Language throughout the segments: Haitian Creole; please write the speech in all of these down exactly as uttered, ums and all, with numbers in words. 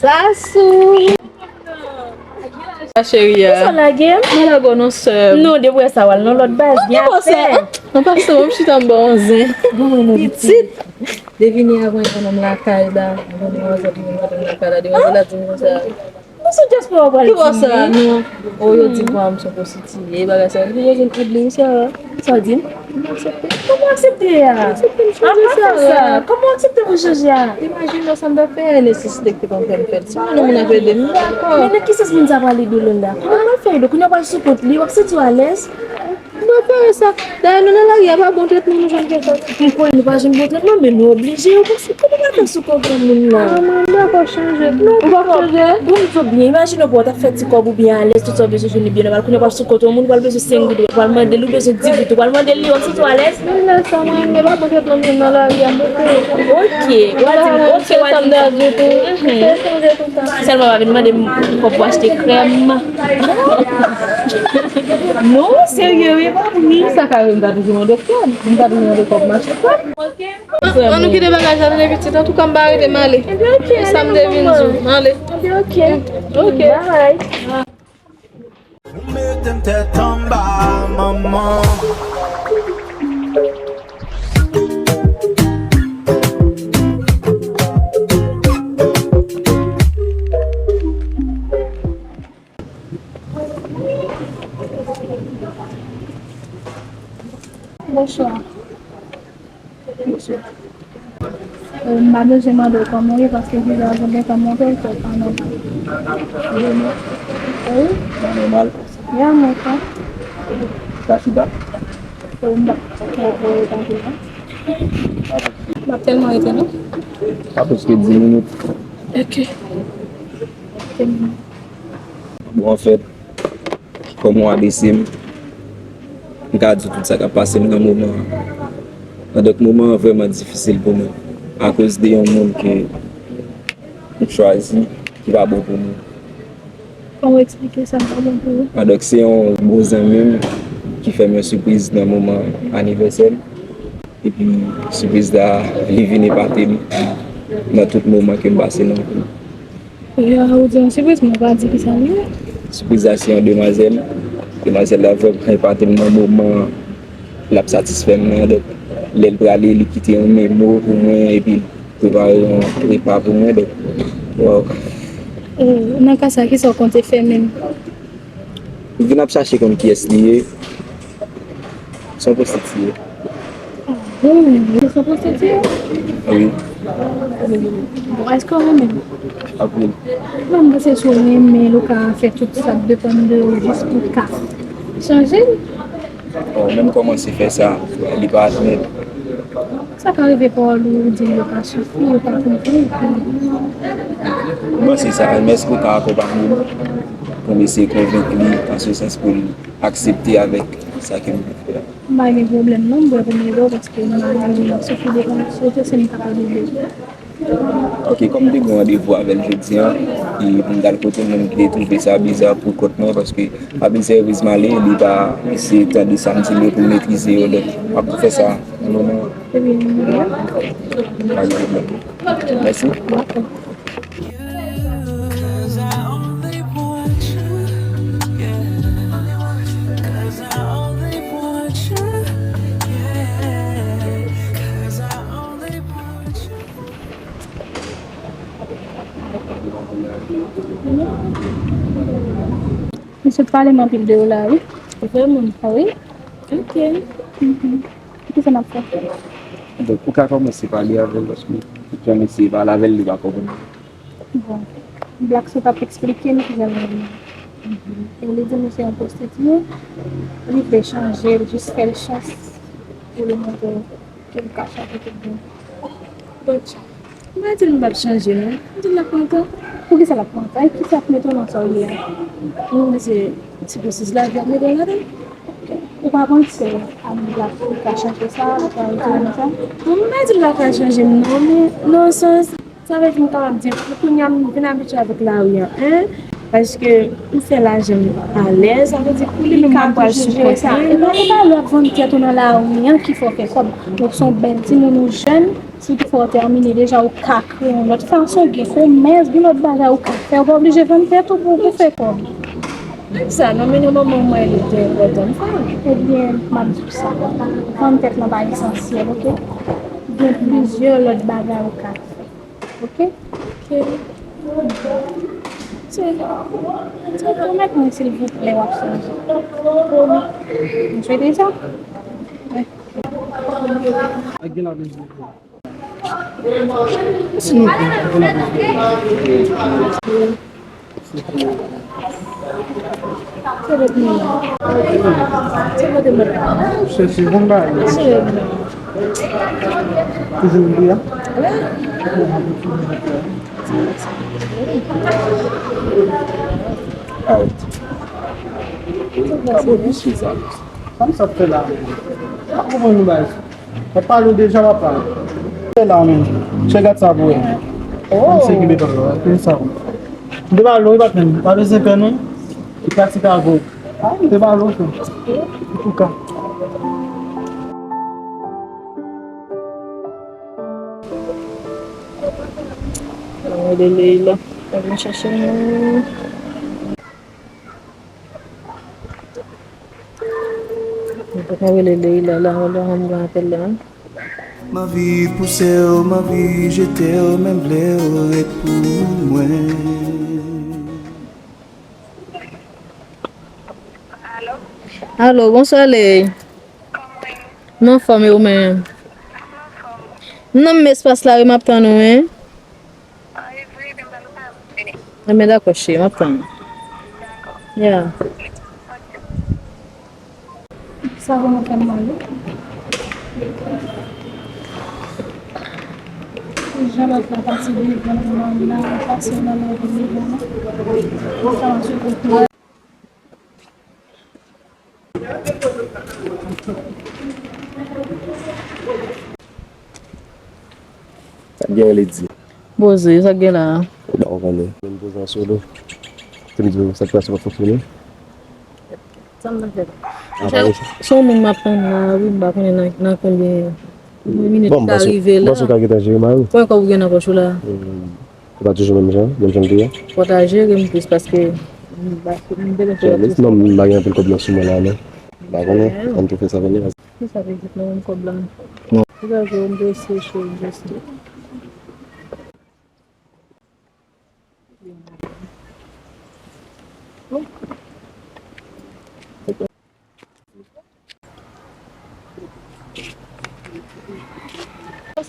Sasou. Sa cheri a. Kisa w lage m? Mwen lage w non sè m. Non, depi w wè sa w al nan lòt baz. Gen afè. An pasan, m chita m ba w yon zen. Pitit. Devine avan yon nonm lakay la. Yon demwazèl vin madanm lakay la. Demwazèl la di m konsa. Ou sou dyaspora w pral di m. Ki bò sa? Non. O, yo di vwa m se yon pwostitiye, bagay sa. M te bezwen ede li, Sara. Sa w di m? M aksepte. Kòman w aksepte a? Aksepte m chanje, Sara. Kòman w aksepte pou chanje a? Imajine w sa m t ap fè, nesesite k te konn fè m fè l. Si mwen menm moun ap ede m, m dakò. Men nan ki sans moun sa pral ede w la? Kòman w pral fè ede w? Kounye a w pral sou kont li, w ap santi w alèz? M pa fè sa. Dayè, nou nan lari a, pa bon tretman nou jwenn fè sa. M kwè nou pa jwenn bon tretman, men nou oblije. Ou pa sou, kòman w pral fè sou kont moun nan? Ah, mwen, m dakò chanje. Non, ou pa chanje. Bon, m di w byen, imajine w pou w t ap fè ti kòb ou byen alèz, tout sa w bezwen jwenn li byen nòmal. Kounye a w pral sou kont yon moun, ou pral bezwen senk goud, ou pral mande li, ou bezwen dis goud, ou pral mande li, w ap santi w alèz? Men lè sa, mwen, men pa bon tretman m jwenn nan lari a, m rete. Ok, w a di m, ok, w a di m. Se sa m ta di tou. Se chanje tout sa. Sèlman pa vin mande m kòb pou achte krèm. Non, serye, wi, pa vre. Sa ka rive m ta toujou mande kòb. M ta toujou mande kòb m achte krèm. An, an nou kite bagay sa, tande pitit. Antouka, m pa rete, m ale. Ebyen, ok, ale, manman. Sa m te vin di w. M ale. Ebyen, ok. Ok. Bye. Ou mete m tèt anba, manman. Bonswa. Bonswa. Euh, m pa bezwen mande w kòman w ye, paske vizaj ou gentan montre l ke w pa nòmal. Vrèman? Wi. Pa nòmal? Ya, mwen kwè. Ka chita? Euh, m pa, euh, euh, tankou la. M ap tèlman rete, non? Pa plis ke dis minit. Ok. Bon, anfèt, kòm w a blese m, m ka di w tout sa k ap pase m nan moman an. Nan dòt moman an vrèman difisil pou mwen, akoz de yon moun ke m chwazi, ki pa bon pou mwen. Kòman w eksplike sa pa bon pou ou? Adòk se yon bon zanmi m ki fè m yon sipriz nan moman anivèsè m. Epi sipriz la, li vin epate m nan tout moman ke m pase nan vi m. Ya, ou di yon sipriz, men ou pa di kisa l ye. Sipriz la se yon demwazèl. Demwazèl la vrèman epate m nan moman l ap satisfè m nan. Donk, lè l prale, li kite yon memo pou mwen, epi l prepare yon repa pou mwen. Donk, waw. E, nan ka sa, kisa w konte fè menm? M vin ap chache konn kiyès li ye. Se yon pwostitiye. Ah bon, se yon pwostitiye? Wi. Bon, èske w renmen l? Anpil. Mwen, m panse si w renmen l, ou ka fè tout sa k depann de ou jis pou w ka chanje l. Bon, menm kòmanse fè sa, li pa admèt. Sa ka rive pawòl ou di l yo ka sifi, yo ka konprann. M panse sa, men èske w ka akonpanye m pou m eseye konvenk li an se sans pou l aksepte avèk sa ke m vle fè a? M pa gen pwoblèm non, m prè pou m ede w paske m pa gen soufri de anksiyete, se m k ap ede w. Ok, kòm m te gen yon randevou avè l jodi a, e pou m t al kote l, men m te twouve sa biza pou kont mwen, paske pa vin sèvis m ale, li pa eseye tande sa m di l yo pou l metrize yo, donk, m ap tou fè sa nan moman an. Ebyen, pa gen pwoblèm. Mèsi. Misye pale m anpil de ou la, wi. Vrèman? A wi. Ok. Mhm. Kisa n ap fè? Donk, ou ka kòmanse pale avè l, paske jan m eseye pale avè l, li pa konprann. Bon, Black Sou t ap eksplike m kijan l renmen. E li di m se yon pwostitiye, li vle chanje l, jis fè l chans pou li montre ke l ka chanje tout bon. Bon, m pa di l m p ap chanje, non. M di l l ap pran tan. Poukisa l ap pran tan? E kisa k mete w nan sa w ye a? Non, men se, se pwosesis lavi ap mete w ladan l. Ou pa panse a Black li ka chanje sa, li ka retire sa? Bon, m pa di l pa ka chanje m, non, men nan yon sans, sa vle di m kapab di, kounye a m vin abitye avèk lari a, en. Paske ou fè lajan m alèz, sa vle di pou li menm ka pral sipòte. E pa, e pa lè w ap vann tèt ou nan lari an ki fè w fè kòb. Ou se yon bèl timoun, ou jèn, si w te fè w tèmine deja, ou ka kreye yon lòt fason, gen komès, gen lòt bagay ou ka fè. Ou pa oblije vann tèt ou pou, pou fè kòb. Menm sa, non, men nan moman mwen, li te enpòtan m fè l. Ebyen, m ap di w sa. Vann tèt lan pa esansyèl, oke? Gen plizyè lòt bagay ou ka fè. Oke? Oke. Se, se pwomèt mwen, silvouplè, w ap sonje. Pwomi. M swete sa. Wi. Chèche bon bagay. Toujou oubli a. Out. Pa bon, visye sa. Sa m sa fè la. Pa konprann nou bagay. Mwen pale w deja, papa. Se la menm. Chè, gad sa pou wè. Mwen se ki beton la, wè. Sa. M te pale w, wi, patnè m. Pa bezwen pè, non. Li pratik avè w. A, m te pale w, frè. Antouka. Mwen rele Leila. Mwen vin chache nou. Mwen pa ka rele Leila la, wè lè m gen apèl la. M anvi pouse w, m anvi jete w, men m vle w ret pou mwen. Alo? Alo, bonswa, Ley. Kòman w ye? M anfòm, e ou menm? M anfòm. M nan menm espas la, wi, m ap tann ou, wi. Ah, e vre, men m pral ou pa vini. Enben, dakò, cheri, m ap tann ou. Dakò. Yeah. Ok. Sa vrèman fè m mal, wi. Jan lòt la pase devan nan, nan, pase nan lavi li, vrèman. Sa m sou kote. Sa k gen, Lady? Poze, sa k gen la a? Bon, ou konnen. Vin poze an solo. Te m di w sa k pase pa fonksyone. Sa m nan fè la? Se yon moun m ap tann la, wi, m pa konnen nan, nan konbyen minit li ka rive la. Bon, m panse w ka gentan jere mari w. Konbyen kòb ou gen nan pòch ou la? Hmm. Se pa toujou menm jan, menm jan l te ye? Fò w ta jere m plis paske m pa, m bezwen fè yon ti. Non, m pa gen anpil kòb nan sou mwen la, non. M pa konnen, ann tou fè sa vini. Kisa vle di nan menm kòb la? Non. Ou ka jwe, m te eseye, cheri, m te eseye.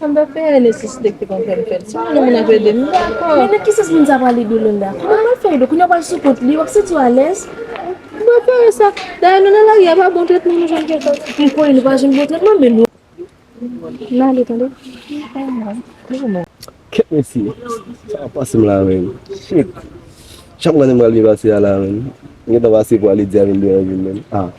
Sa m ta fè, nesesite ki te konn fè m fè l. Si yon moun ap ede m, m dakò. Men nan ki sans moun sa pral ede w la? Kòman m ap fè ede w? Kounye a w pral sou kont li, w ap santi w alèz? M prefere sa. Dayè, nou nan lari a, pa bon tretman nou jwenn kèk lòt. M konnen nou pa jwenn bon tretman, men nou. N ale, tande. Kèt mesye, sa ap pase m la menm. Shit. Jan m konnen m pral byen pase a la menm. M gentan pase pou ale di a vin deranje m menm. Ah.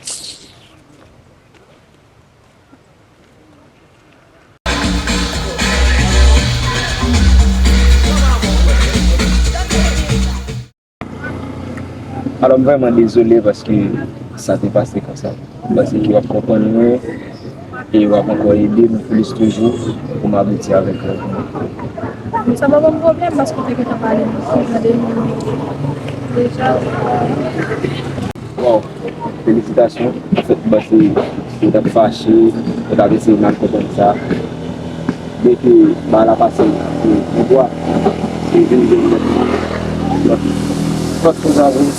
Alò, m vrèman dezole paske sa te pase konsa. M panse ke w ap konprann mwen e w ap ankò ede m plis toujou pou m abouti avèk rèv mwen. Sa pa ban m pwoblèm paske w te gentan pale m jan de moun deja. Wow, felisitasyon. Anfèt, m panse yo t ap fache, yo t ap eseye mal konprann sa. Byen ke bagay la pase pou, pou twa, e vin gen lòt, lòt, lòt koze avè l.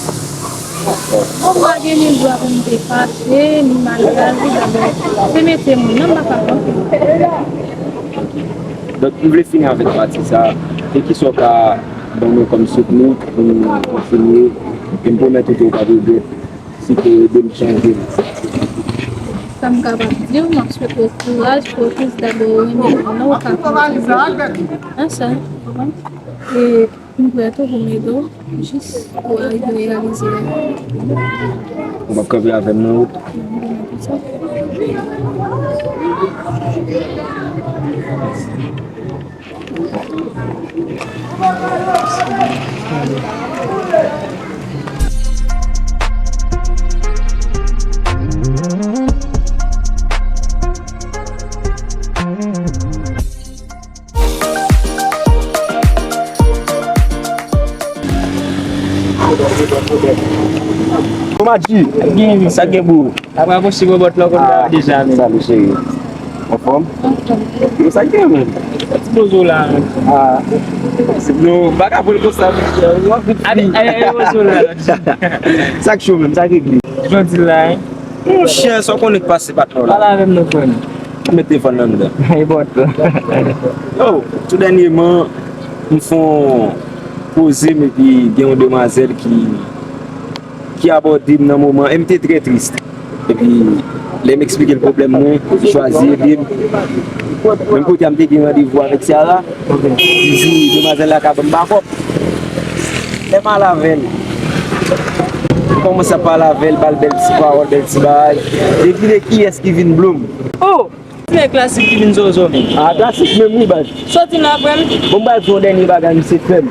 Bon, m pa gen ni dwa pou m te fache, ni mal reyaji, dabò, se metye moun nan, m pa ka konprann. Donk, m vle fini avèk pati sa a. E kisa w ka ban mwen kòm soutni pou m kontinye? E m pwomèt ou ke w p ap regrèt. Si te ede m chanje. Sa m kapab di w, m ap swete w kouraj, fokis, dabò renmen moun nan, ou ka fè sa. An sa, w konprann? E m prè tou pou m ede w, jis pou w rive reyalize rèv ou. Ou p ap kanpe avè m nan wout? Kòman di? Gen, sa gen pou ou? Apre akosi robòt la, ou konn bagay deja, men. Salut, chérie. Anfòm? Yo, sa gen, men? Ti pozo la, men. Ah. Non, pa ka pran l konsa, men. Ade, ade, ade, pozo la. Sa k cho, men, sa k regle. Jodi la, hein? Monchè, sa w konnen k pase patnè w la. Pale avè m non, frè m. Mete telefòn nan anndan. E bòt la. Yo, tou dènyèman, m fè yon poze m epi gen yon demwazèl ki, ki abòde m nan moman, e m te trè tris. Epi, lè m eksplike l pwoblèm mwen, li chwazi ede m. Menm kote a m te gen randevou avèk Tiara, li di demwazèl la ka ban m bakòp. Lè m al avè l, m kòmanse ap pale avè l, ba l bèl ti pawòl, bèl ti bagay. Devine kiyès ki vin blo m. Oh! Ti nèg klasik ki vin zozo, men. Ah, klasik menm, wi, baz. Soti nan frè m. Bon, baz, yon dènye bagay, misye fè m.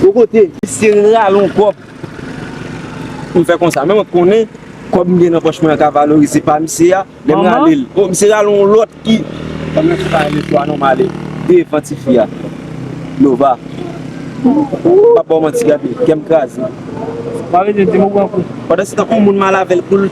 Yon kote, misye rale yon kòb. M fè konsa, men mwen konnen, kòb m gen nan pòch mwen an ka valorize pa misye a. Lè m rale l, oh, misye rale yon lòt ki, kòm nan ti pale sou a non, m ale devan tifi a. Nova. M p ap ba w manti, gade, kè m kraze. Pa vle di m pran kou. Pandan se tan, yon moun m al avè l pou l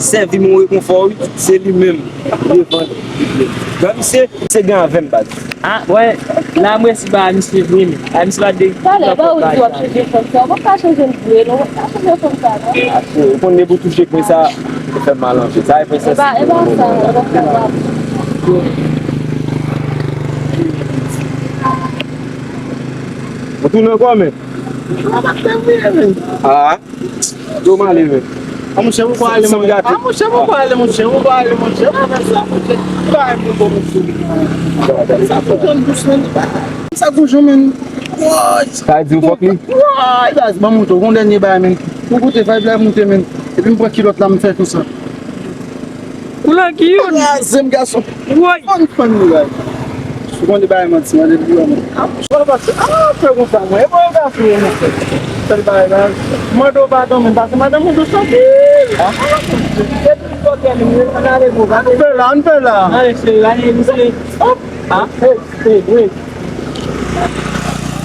sèvi m yon rekonfò, wi, se li menm devan tifi a. Gade misye, misye gen avè m, baz. Ah, wè, la m resi ba misye vre, men. Ah, misye pa de. Talè, ba ou di w ap chèche fanm sa, ou p ap ka chanje l vre, non, ou p ap ka chanje fanm sa, non. Ou konn depi w touche kwen sa, ou fè m mal anpil. Sa e prensès. E pa, e pa sa, e pa sa. Ou tounen ankò, men? Ah. Yo, m ale, men. Ah, monchè, ou pa ale, monchè. Ah, monchè, ou pa ale, monchè. Ou pa ale, monchè. Ou pa fè sa, monchè. Ou pa ale, monchè. Sa fè jan dous, men. Sa goujon, men. Woy! Sa di ou fòk li? Woy! Baz, ban m montre w. Gon dènye bagay, men. Ou koute, fè bagay monte, men. Epi m pran kilòt la, m fè konsa. Ou nan ki youn? Kraze m, gason. Woy! Fòn, fòn, bagay. Ou konn de bagay manti, mande li yo, men. Ah, frè, konsa, mwen. E mwen, gason, mwen. Sèl bagay la. Mande w padon, men, paske madanm ou dous anpil. Ah. Depi l fòkè, men, ann ale, bon, ann fè la, ann fè la. Ale, cheri, ale, misye. Hop. Ah, hey, hey, hey.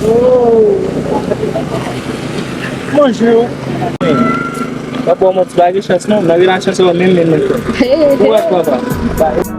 Oh. Manje, wi. Papa, mwen ti pa gen chans, non. Nan relasyon sa, menm, menm, menm. Ou wè, papa.